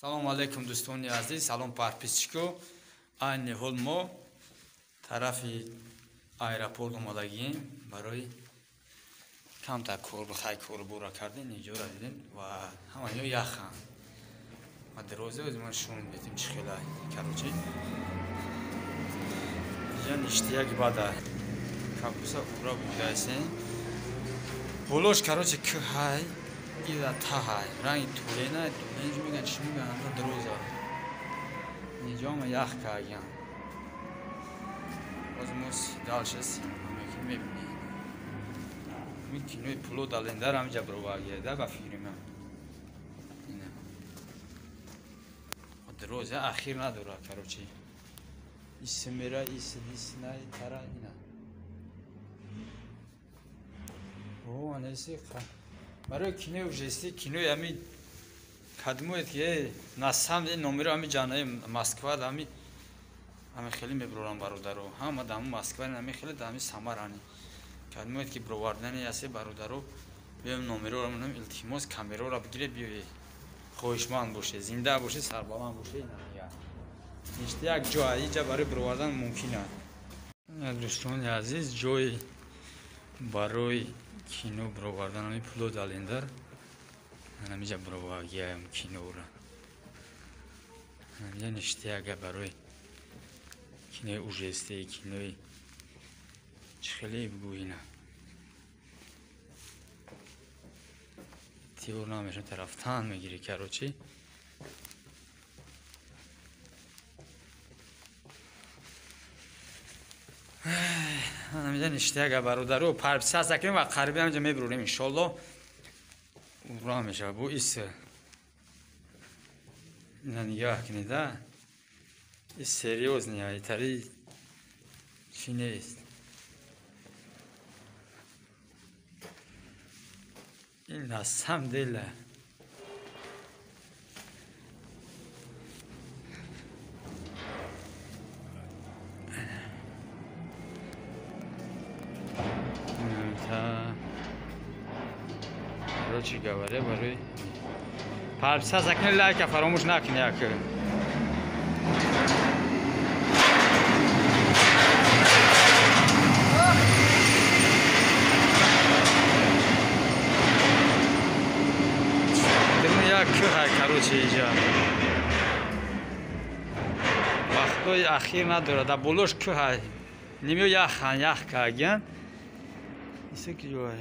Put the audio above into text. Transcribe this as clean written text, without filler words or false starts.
Салом алейкум, дӯстони азиз, салом подписчико. Айни ҳол мо тарафи аэропорт омадагием барои камтар корхай корбора кардем, иҷора дидем ва ҳама ҷо яханд. Ва дарозе ози ман шун дидем чӣ хела. Короче, иҷа ништияк бада капуса ура будаесем. Болош, короче, кӯҳай ила таҳай ранги тулена тулен меган, чӣ меган, анда дароза. Инҷо ҳама ях кардагиан. Боз мо дальше мекунем, мебинем. Ми кинои пуло далендар ҳамиҷа бировардагида ба фикри ман. Ина дароза ахир надорад, короче. Ис мера, ис ис най тара ина. О, анеси барои кинои ужести, кинои ҳами кадмоед ки на самом деле номеро ҳами ҷанаи Москва ҳами хеле мебурорам, бародаро. Ҳама да ҳами Москва ҳами хеле да ҳами Самарани. Кадмоед ки бировардани асе, бародаро, биёем номероро монем, илтимос, камероро бигире биёед. Хоҳишманд боше, зинда боше, сарбаланд боше, ина мегӯяд. Ништа як ҷо иҷа барои бировардан мумкин аст. Дӯстони азиз, ҷои барои кино бировардан ҳами пуло далендар ҳамиҷа бировардагиам киноро. Ҳамиҷа ништияга барои кинои ужесте, кинои чӣ хеле бигӯ ина. Тиёр намешава, тарафтан мегирӣ, короче. Ҳамиҷа ништияга, бародаро, подписаться кунем ва қариби ҳамиҷа мебурорем, иншолло. Ура мешава бо ис. Ина нигоҳ кунед, а? И серьёзный, итари чӣ нест. Ин на самом деле короче говоря, барои подписаться кунед, лайка фаромӯш накунед як. Як кӯҳай, короче, иҷа. Вақтҳои ахир надорад, дар болош кӯҳай. Нимё яхан, ях кардагиан. Исе ки ҷой.